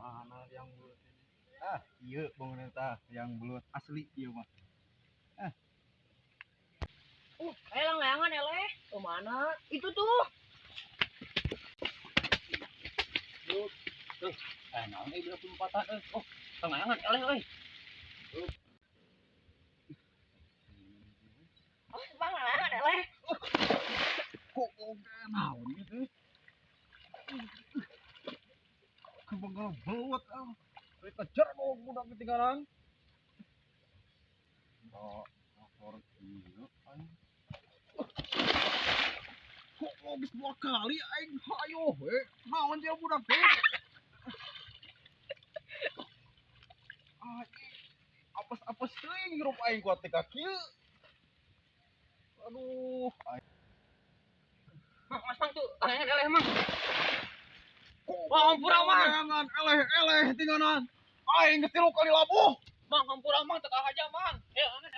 Mana yang belut ini? Ah, iya bangunan tah yang belut asli ieu mah. Ayo layangan eleh. Ke mana? Itu tuh. Tuh, naon euy belah lompatan euy. Oh, layangan eleh euy. Oh, bang layangan eleh. Kok naon ieu teh? Kebengal belut ah. Kejar mau budak ketinggalan. Oh, motor ieu aing. Kok logis dua kali aing hayo we. Naon dia budak teh? Ah, apes-apes teuing hirup aing kuat teh ka kieu. Aduh, aing. Mang, mas mang tuh, layangan eleh mang. Kok Wah, hampura, Mang. Layangan eleh-eleh tinggalan. Aing ketilu kali labuh. Mang, hampura mang, teu aja mang. Eh, angin